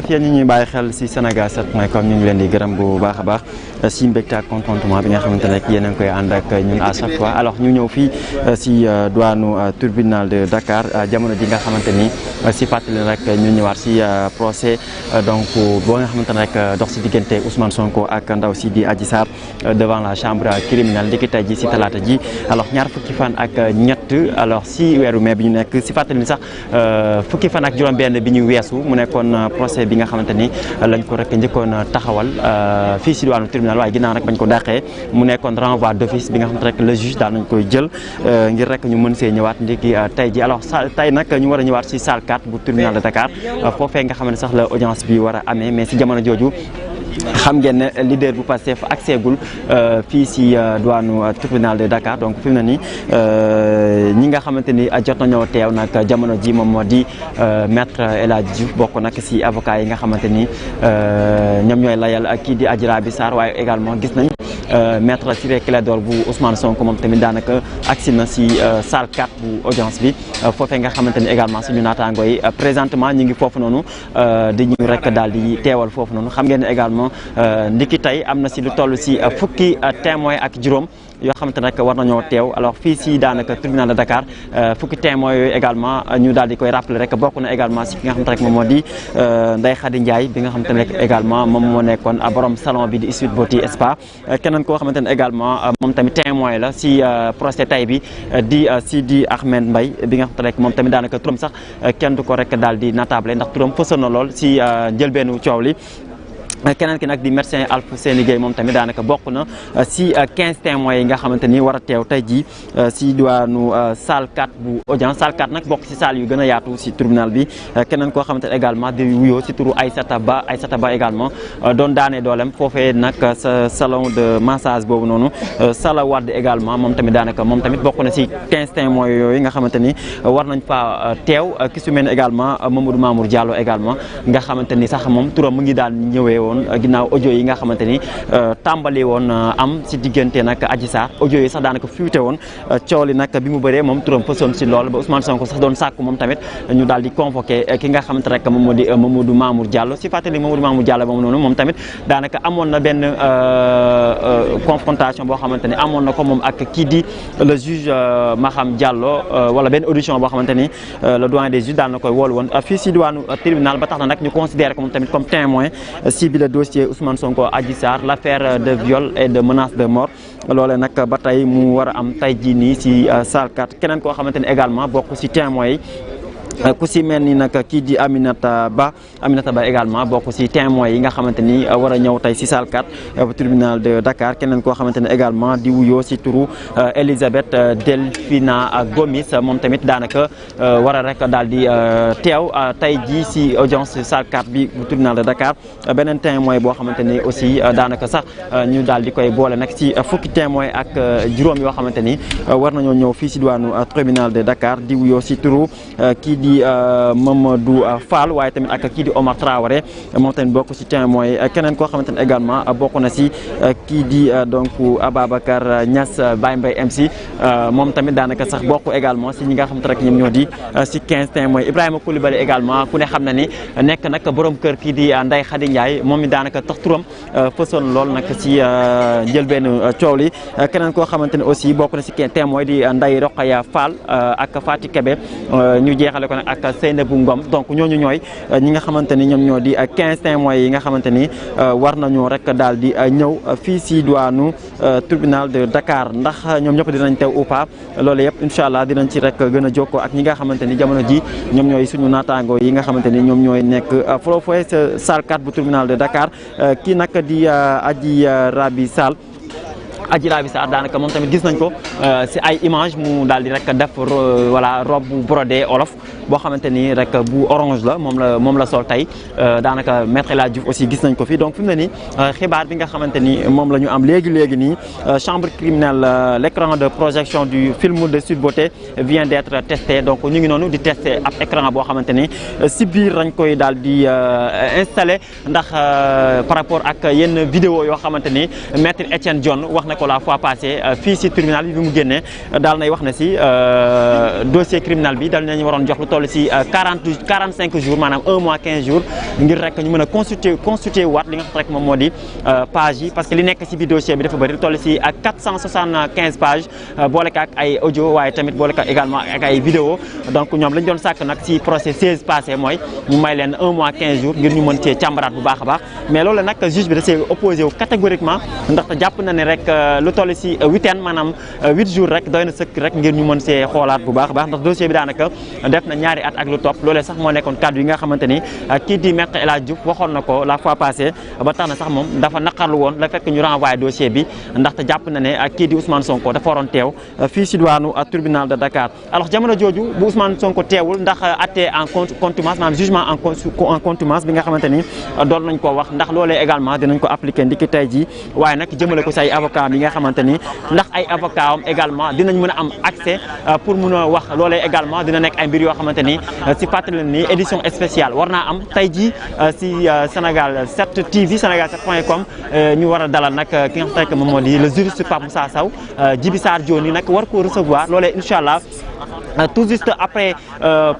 yéen ñi ñuy bàyyi xel si Sénégal 7.com ñu ngi leen di gërëm bu baax a baax si mbégte ak contentement bi nga xamante ne yéen a ngi koy ànd ak ñun à chaque fois alors ñu ñëw fii si douane tribunal de Dakar jamono ji nga xamante ni si fàttali rek ñu ñëwaat si procès donc boo nga xamante ne rek dox si diggante Ousmane Sonko ak ndaw si di Adji Sarr devant la chambre criminelle ndiki tey ji si talaata ji alors ñaar fukki fan ak ñett alors si weeru mai bi ñu nekk si fàttali ni sax fukki fan ak juróom-benn bi ñu weesu mu nekkoon procès bi nga xamante ni lañ ko rek njëkkoon taxawal fii si diwaanu tribunal waaye ginnaaw rek bañ ko dàqee mu nekkoon renvoi d'office bi nga xamante rek le juge daal nañ koy jël ngir rek ñu mën see ñëwaat ndiki tey ji alors tey nag ñu war a ñëwaat si salle 4 bu tribunal de Dakar foofee nga xam ne sax la audience bi war a amee mais si jamono jooju xam ngeen ne leader bu Pastef accès-gul fii si douane tribunal de Dakar donc fi mu ne nii ñi nga xamante ni jot nañoo teew nag jamono ji moom moo di maître El Hadji Diouf bokk nag si avocat yi nga xamante ni ñoom ñooy layal ak kii di Adji Raby Sarr waaye également gis nañ maître Ciré Clédor bu Ousmane Sonko moom tamit daanaka agsi na si salle 4 bu audience bi foofee nga xamante ni également suñu naataangoo yi présentement ñu ngi foofu noonu di ñu rek daal di teewal foofu noonu xam ngeen ne également ndiki tey am na si lu toll si fukki témoin ak juróom yoo xamante ne war nañoo teew alors fii si daanaka tribunal de Dakar fukki témoins yooyu également ñu daal di koy rappeler rek bokk na également si ki nga xamante rek moom moo di Ndeye Khady Ndiaye bi nga xamante ne rek également moom moo nekkoon borom salon bi di Sweet Beauty Spa keneen koo xamante ne également moom tamit témoin la si procès tay bi di Sidi Ahmed Mbaye bi nga xamante rek moom tamit daanaka turam sax kenn du ko rek daal di natable ndax turam fësoon na lool si njëlbeenu coow li keneen ki nag di médecin Alfousseyni Gueye moom tamit daanaka bokk na si 15 témoins yi nga xamante ni war a teew tey jii si diwaanu salle 4 bu audience salle 4 nag bokk si salle yu gën a yaatu si tribunal bi keneen koo xamante ne également di wuyoo si turu Aïssata Ba également doon daanee doolem foofee nag sa salon de massage boobu noonu Sala Wade également moom tamit daanaka moom tamit bokk na si 15 témoins yooyu nga xamante ni war nañ fa teew ki su mel ne également Mamadou Mamour Diallo également nga xamante ni sax moom turam mu ngi daan ñëwee ginnaaw audio yi nga xamante ni tàmbali woon am si diggante nag Adji Sarr audio yi sax daanaka fuité woon coow li nag bi mu bëree moom turam fësoon si lool ba Ousmane Sonko sax doon sàkku moom tamit ñu daal di convoqué ki nga xamante rek moom moo di Mamadou Mamour Diallo si fàttali Mamadou Mamour Diallo moom noonu moom tamit daanaka amoon na benn confrontation boo xamante ni amoon na ko moom ak kii di le juge Maham Diallo wala benn audition boo xamante ni le doyen des juges daal na koy woolu woon fii si diwaanu tribunal ba tax na nag ñu considéré ko moom tamit comme témoin si le dossier Ousmane Sonko Adji Sarr l'affaire de viol et de menace de mort loolee nag ba tey mu war a am tey jii nii si salle 4 keneen koo xamante ne également bokk si témoins yi ku si mel ni nag kii di Aminata Ba également bokk si témoins yi nga xamante ni war a ñëw tey si salle 4 tribunal de Dakar keneen koo xamante ne également di wuyoo si turu Elisabeth Delphina Gomis moom tamit daanaka war a rek daal di teew tey jii si audience salle 4 bi bu tribunal de Dakar beneen témoin boo xamante ni aussi daanaka sax ñu daal di koy boole nag si fukki témoin ak juróom yoo xamante ni war nañoo ñëw fii si diwaanu tribunal de Dakar di wuyoo si turu kii di Mamadou Fall waaye tamit ak kii di Omar Traoré moom tamit bokk ci témoin keneen koo xamante ne également bokk na ci kii di donc Ababacar Niass Baye Mbaye MC moom tamit daanaka sax bokk également ci ñi nga xamante rek ñoom ñoo di ci 15 témoins Ibrahima Coulibaly également ku ne xam na ni nekk nag borom kër kii di Ndeye Khady Ndiaye moom mi daanaka tax turam fësoon lool nag ci njëlbéenu coow li keneen koo xamante ne aussi bokk na ci témoin di Ndeye Rokhaya Fall ak Fati Kébé ñu jeexale ko ak Seynabou Ngom donc ñooñu ñooy ñi nga xamante ni ñoom ñoo di 15 témoins yi nga xamante ni war nañu rek daal di ñëw fii si diwaanu tribunal de Dakar ndax ñoom ñëpp dinañ teew ou pas loolu yëpp incha allah dinañ ci rek gën a jokkoo ak ñi nga xamante ni jamono ji ñoom ñooy suñu naataangoo yi nga xamante ni ñoom ñooy nekk foofee sa salle 4 bu tribunal de Dakar kii nag di Adji Raby Sarr daanaka moom tamit gis nañ ko si ay image mu daal di rek def voilà robe brodé olof boo xamante ni rek bu orange la moom la sol tey daanaka maître El Hadji Diouf aussi gis nañ ko fi donc fi mu ne nii xibaar bi nga xamante ni moom la ñu am léegi nii chambre criminelle l'écran de projection du film de Sweet Beauté vient d'être testé donc ñu ngi noonu di testé ab écran boo xamante ni si biir lañ koy daal di installé ndax par rapport ak yenn vidéo yoo xamante ni maître Etienne Dione wax na ko la fois passée fii si tribunal bi mu génnee daal nay wax na si dossier criminel bi dal nañu waroon jox lu toll si 45 jours maanaam 1 mois 15 jours ngir rek ñu mën a constituer waat li nga xam rek moom moo di page yi parce que li nekk si biir dossier bi dafa bëri lu toll si 475 pages boole ko ak ay audio waaye tamit boole ko également ak ay vidéo donc ñoom lañ doon sàkk nag si procès 16 passé mooy ñu may leen 1 mois 15 jours ngir ñu mën cee càmbaraat bu baax a baax mais loolu nag juge bi da see opposé wu catégoriquement ndaxte jàpp na ne rek lu toll si 8 maanaam 8 jours rek doy na sëkk rek ngir ñu mën see xoolaat bu baax a baax ndax dossier bi daanaka def na ñaari at ak lu topp loolee sax moo nekkoon kàddu yi nga xamante ni kii di maître El Hadji Diouf waxoon na ko la fois passée ba tax na sax moom dafa naqarlu woon la fekk ñu renvoyé dossier bi ndaxte jàpp na ne kii di Ousmane Sonko dafa waroon teew fii si diwaanu tribunal de Dakar alors jamono jooju bu Ousmane Sonko teewul ndax atte en contumace maanaam jugement en contumace bi nga xamante ni doon nañ ko wax ndax loolee également dinañ ko appliquer ndiki tey jii waaye nag jëmale ko si ay avocat yi nga xamante ni ndax ay avocat am également dinañ mën a am accès pour mun a wax loolee également dina nekk ay mbir yoo xamante ni si fàttali ni édition spéciale war naa am tey jii si Sénégal 7 TV Sénégal 7.com ñu war a dalal nag ki nga xamante ne moom moo di le juriste Pape Moussa Sow Djibi Sarr Dioni nag war ko recevoir loolee incha allah tout juste après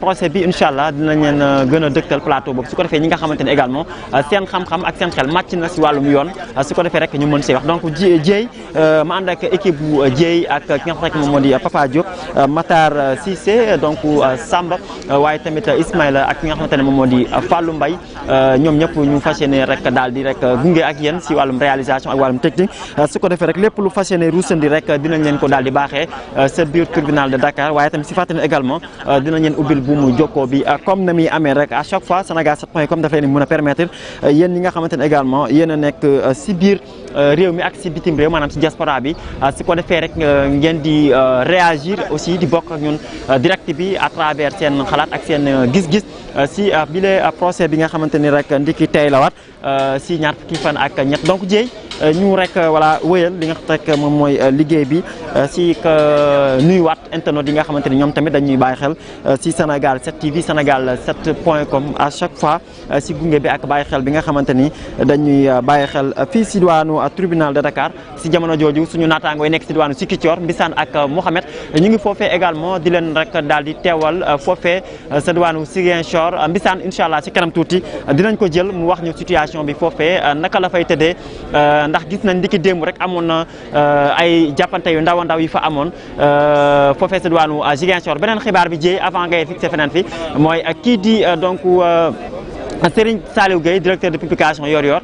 procès bi incha allah dinañ leen gën a dëgtal plateau boobu su ko defee ñi nga xamante ne également seen xam-xam ak seen xel màcc na si wàllum yoon su ko defee rek ñu mën see wax donc Dieye ma ànd ak équipe bu Dieye ak ki nga xamante ne moom moo di Papa Diop Matar Cissé donc Samba waaye tamit Ismaïla ak ki nga xamante ne moom moo di Fallou Mbaye ñoom ñëpp ñu fas yéene rek daal di rek gunge ak yéen si wàllum réalisation ak wàllum technique su ko defee rek lépp lu fas yéene ruusandi rek dinañ leen ko daal di baaxee sa biir tribunal de Dakar waaye tamit si fàttali également dinañ leen ubbil bu mu jokkoo bi comme na muy amee rek à chaque fois Sénégal 7.com daf leen mën a permettre yéen ñi nga xamante ne également yéen a nekk si biir réew mi ak si bitim réew maanaam si diaspora bi su ko defee rek ngeen di réagir aussi di bokk ak ñun direct bi à travers seen xalaat ak seen gis-gis si bile procès bi nga xamante ni rek ndiki tey la waat si ñaar fukki fan ak ñett donc Dieye ñu rek voilà wëyal li nga xam rek moom mooy liggéey bi si nuyuwaat internet yi nga xamante ni ñoom tamit dañuy bàyyi xel si Sénégal 7 TV Sénégal 7.com à chaque fois si gunge bi ak bàyyi xel bi nga xamante ni dañuy bàyyi xel fii si diwaanu tribunal de Dakar si jamono jooju suñu naataangoo yi nekk si diwaanu Ziguinchor Mbissane ak Mohamed ñu ngi foofee également di leen rek daal di teewal foofee sa diwaanu Ziguinchor Mbissane incha allah si kanam tuuti dinañ ko jël mu wax ñu situation bi foofee naka la fay tëddee ndax gis nañ ndiki démb rek amoon na ay jàppante yu ndaw a ndaw yi fa amoon foofee sa diwaanu Ziguinchor beneen xibaar bi Dieye avant ngay fixé feneen fi mooy kii di donc Serigne Saliou Gueye directeur de publication Yoor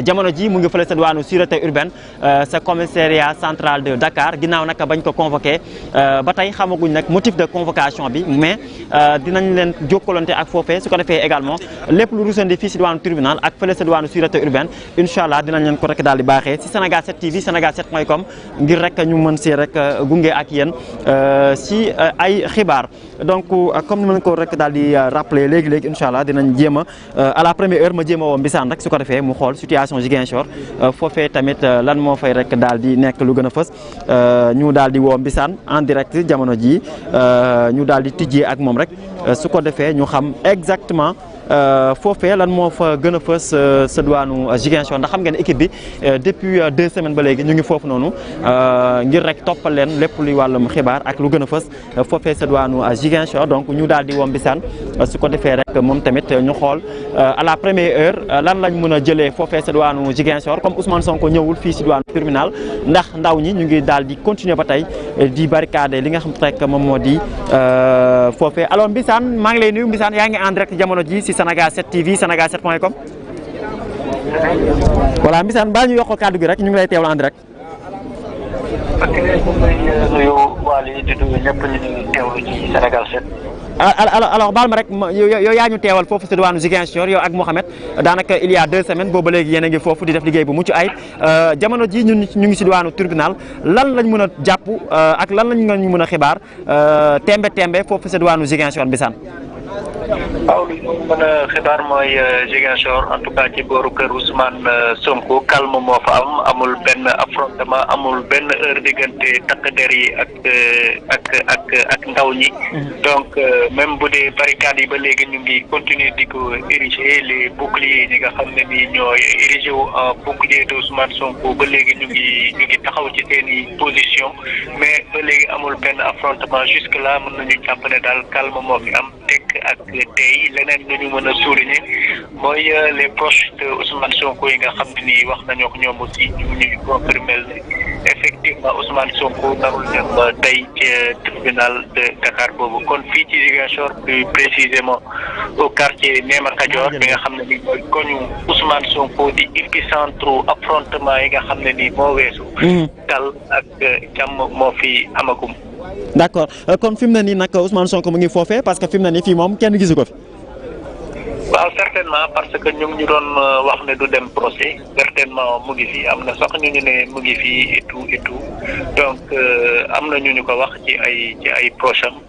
jamono ji mu ngi fële sa diwaanu sûreté urbaine sa commissariat central de Dakar ginnaaw nag bañ ko convoqué ba tey xamaguñ nag motif de convocation bi mais dinañ leen jokkalante ak foofee su ko defee également lépp lu rusandi fii si diwaanu tribunal ak fële sa diwaanu sûreté urbaine incha allah dinañ leen ko rek daal di baaxee si Sénégal 7 TV Sénégal 7.com ngir rek ñu mën see rek gunge ak yéen si ay xibaar donc comme ni ma leen ko rek daal di rappeler léegi incha allah dinañ jéem a à la première heure ma jéem a woo Mbissane rek su ko defee mu xool situation Ziguinchor foofee tamit lan moo fay rek daal di nekk lu gën a fës ñu daal di woo Mbissane en direct jamono ji ñu daal di tijjee ak moom rek su ko defee ñu xam exactement foofee lan moo fa gën a fës sa diwaanu Ziguinchor ndax xam ngeen équipe bi depuis 2 semaines ba léegi ñu ngi foofu noonu ngir rek toppal leen lépp luy wàllum xibaar ak lu gën a fës foofee sa diwaanu Ziguinchor donc ñu daal di woo Mbissane su ko defee rek moom tamit ñu xool à la première heure lan lañ mën a jëlee foofee sa diwaanu Ziguinchor comme Ousmane Sonko ñëwul fii si diwaanu tribunal ndax ndaw ñi ñu ngi daal di continuer ba tey di barricade li nga xam rek moom moo di foofee alors Mbissane maa ngi lay nuyu Mbissane yaa ngi en direct jamono ji si Sénégal 7 TV Sénégal 7.com voilà Mbissane baa ñu yokkal kàddu gi rek ñu ngi lay teewal en direct. ok nuyu Waly di nuyu ñëpp ñu ngi teewlu ci Sénégal 7. alors baal ma rek yow yaa ñu teewal foofu si diwaanu Ziguinchor yow ak Mohamed daanaka il y a 2 semaines boobu léegi yéen a ngi foofu di def liggéey bu mucc ayib jamono ji ñu ngi si diwaanu tribunal lan lañ mën a jàpp ak lan lañ mën a xibaar tembe foofu si diwaanu Ziguinchor Mbissane. waaw li ñu mën a xibaar mooy Ziguinchor en tout cas ci booru kër Ousmane Sonko calme moo fa am amul benn affrontement amul benn heure diggante takk der yi ak ndaw ñi. donc même bu dee barricades yi ba léegi ñu ngi continuer di ko ériger les boucliers ñi nga xam ne ni ñooy érigé wu en bouclier de Ousmane Sonko ba léegi ñu ngi taxaw ci seen i position mais ba léegi amul benn affrontement jusque là mën nañu jàpp ne daal calme moo fi am tekk ak tey leneen lu ñu mën a souligner mooy les proches de Ousmane Sonko yi nga xam ne nii wax nañoo ko ñoom aussi ñu ñuy confirmer ne effectivement Ousmane Sonko narul dem tey ci tribunal de Dakar boobu kon fii ci Ziguinchor plus précisément au quartier Néma Kajoor bi nga xam ne nii mooy koñu Ousmane Sonko di épicentre affrontement yi nga xam ne nii moo weesu. dal ak jàmm moo fi amagum. d'accord kon fi mu ne nii nag Ousmane Sonko mu ngi foofee parce que fi mu ne nii fii moom kenn gisu ko fi. waaw certainement parce que ñu ngi ñu doon wax ne du dem procès certainement mu ngi fi am na sax ñu ne mu ngi fi et tout donc am na ñu ko wax ci ay proches am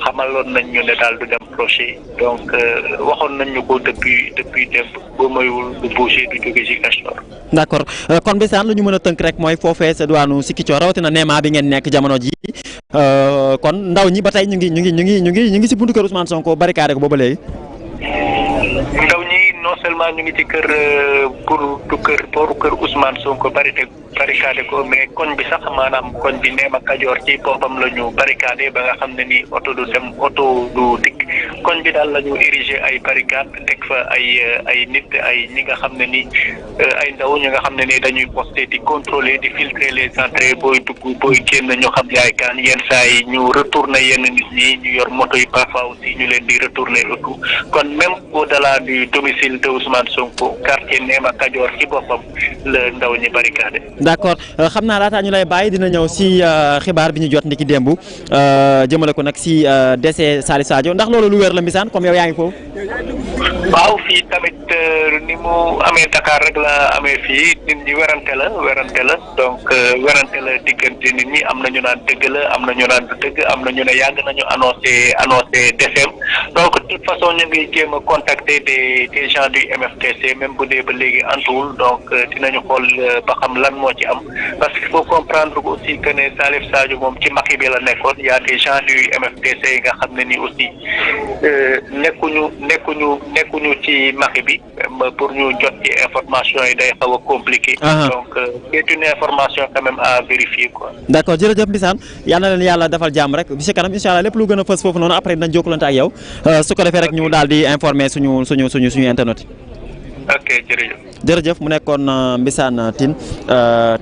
xamaloon nañ ñu ne daal du dem procès donc waxoon nañ ñu ko depuis démb boo moywul du bouger du jóge Ziguinchor. d'accord kon Mbissane lu ñu mën a tënk rek mooy foofee sa diwaanu Ziguinchor rawatina Néma bi ngeen nekk jamono ji kon ndaw ñi ba tey ñu ngi si buntu kër Ousmane Sonko barricade ko booba léegi. ndaw ñi non seulement ñu ngi ci kër booru kër Ousmane Sonko barricade ko mais koñ bi sax maanaam koñ bi Néma Kajoor ci boppam la ñu barricade ba nga xam ne ni oto du dem oto du dikk koñ bi daal la ñu ériger ay barricade teg fa ay nit ay ñi nga xam ne ni ay ndaw ñi nga xam ne ni dañuy posté di contrôler di filtrer les entrées booy dugg booy génn ñu xam yaay kaan yenn saa yi ñu retourner yenn nit ñi ñu yor moto yi parfois aussi ñu leen di retourner et tout kon même au-delà du domicile de Ousmane Sonko quartier Néma Kajoor ci boppam la ndaw ñi barricade. d'accord xam naa laataa ñu lay bàyyi dina ñëw si xibaar bi ñu jot ndiki démb jëmale ko nag si décès Salif Sadio ndax loolu lu wér la Mbissane comme yow yaa ngi foofu. waaw fii tamit ni mu amee Dakar rek la amee fii nit ñi werante la donc werante la diggante nit ñi am na ñu naan dëgg la am na ñu naan du dëgg am na ñu ne yàgg nañu annoncé décès donc de toute façon ñu ngi jéem a contacter des gens du MFDC même bu dee ba léegi antuwul donc dinañu xool ba xam lan moo ci am parce qu'il faut comprendre aussi que ne Salif Sadio moom ci Macky bi la nekkoon y a des gens du MFDC yi nga xam ne ni aussi nekkuñu ci Macky bi pour ñu jot ci information yi day xaw a compliqué. donc c'est une information quand même à vérifier quoi. d'accord jërëjëf Mbissane yal na leen yàlla defal jàmm rek bi si kanam incha allah lépp lu gën a fës foofu noonu après dinañ jokkalante ak yow su ko defee rek ñu daal di informer suñu internet. ok jërëjëf mu nekkoon Mbissane Tine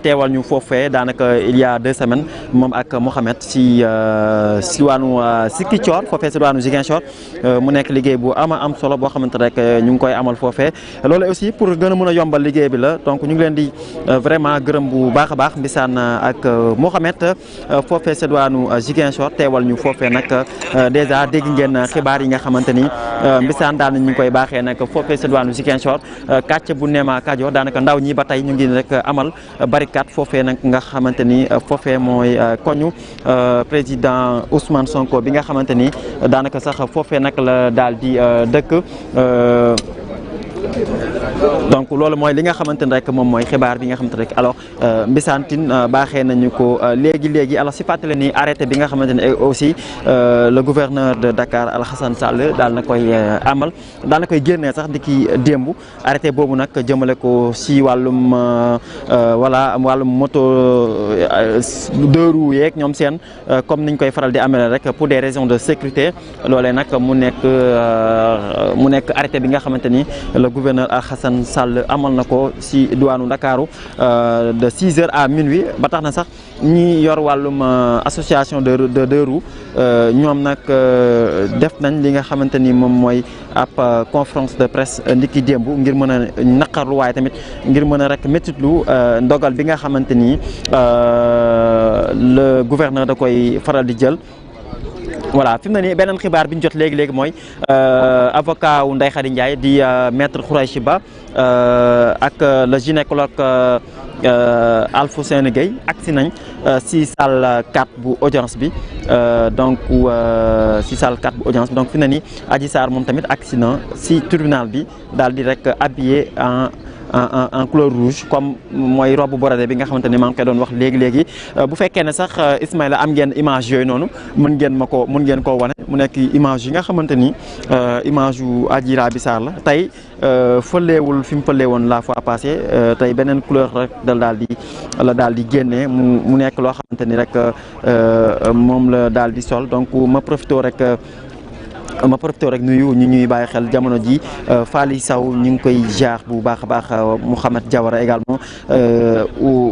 teewal ñu foofee daanaka il y a 2 semaines moom ak Mohamed si waanu Ziguinchor foofee si waanu Ziguinchor mu nekk liggéey bu am solo boo xamante rek ñu ngi koy amal foofee loolu aussi pour gën a mën a yombal liggéey bi la donc ñu ngi leen di vraiment gërëm bu baax a baax Mbissane ak Mohamed foofee si waanu Ziguinchor teewal ñu foofee nag déjà dégg ngeen xibaar yi nga xamante ni Mbissane daal ñu ngi koy baaxee nag foofee si waanu Ziguinchor kàcce bu Néma Kajoor daanaka ndaw ñi ba tey ñu ngi rek amal barricade foofee nag nga xamante ni foofee mooy koñu président Ousmane Sonko bi nga xamante ni daanaka sax foofee nag la daal di dëkk. donc loolu mooy li nga xamante ne rek moom mooy xibaar bi nga xamante ne rek alors Mbissane Tine baaxee nañu ko léegi alors si fàttali ni arrêté bi nga xamante ne aussi le gouverneur de Dakar Alhassane Sall daal na koy amal daal na koy génnee sax di ki démb arrêté boobu nag jëmale ko si wàllum wàllum moto 2 roues yeeg ñoom seen comme niñ koy faral di amee rek pour des raisons de sécurité loolee nag mu nekk arrêté bi nga xamante ni le gouverneur Alhassane Sall amal na ko si diwaanu Ndakaaru de 6h à minuit ba tax na sax ñi yor wàllum association de 2 roues ñoom nag def nañ li nga xamante ni moom mooy ab conférence de presse ndiki démb ngir mën a naqarlu waaye tamit ngir mën a rek méttitlu ndogal bi nga xamante ni le gouverneur da koy faral di jël voilà fi mu ne nii beneen xibaar bi ñu jot léegi mooy avocat wu Ndeye Khady Ndiaye di maître Khoureychi Ba ak le gynécologue Alfousseyni Gueye agsi nañ si salle 4 bu audience bi donc si salle 4 bu audience bi donc fi mu ne nii Adji Sarr moom tamit agsi na si tribunal bi daal di rek habillé en couleur rouge comme mooy robe borodé bi nga xamante ni maa ngi koy doon wax léegi bu fekkee ne sax Ismaïla am ngeen image yooyu noonu mën ngeen koo wane mu nekk image yi nga xamante ni image yu Adji Raby Sarr la tey fëleewul fi mu fëlee woon la fois passée tey beneen couleur rek daal di génnee mu nekk loo xamante ni rek moom la daal di sol donc ma profité rek nuyu ñu ñuy bàyyi xel jamono ji Fally Sow ñu ngi koy jaar bu baax a baax Mouhamed Diawara également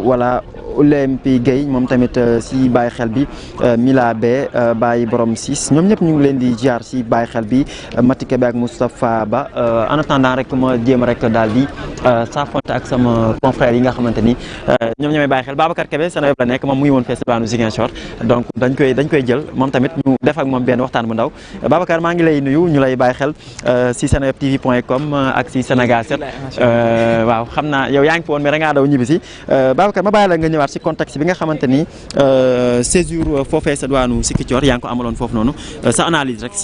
voilà Olympi Gueye moom tamit si bàyyi xel bi Mila Be Baye Borom 6 ñoom ñëpp ñu ngi leen di jaar si bàyyi xel bi Matike Be ak Moustapha Ba en attendant rek ma jéem rek daal di saafonte ak sama confrère yi nga xamante ni ñoom ñooy bàyyi xel Babacar Kebe seen web la nekk moom mu ngi woon fee si baanu Ziguinchor donc dañ koy jël moom tamit ñu def ak moom benn waxtaan bu ndaw Babacar maa ngi lay nuyu ñu lay bàyyi xel si senewebtv.com ak si Sénégal 7 waaw xam naa yow yaa ngi fa woon mais da ngaa daw ñibbi si Babacar ma bàyyi la nga ñëwaat si contexte bi nga xamante ni séjour foofee sa douane Ziguinchor yaa ngi ko amaloon foofu noonu sa analyse rek si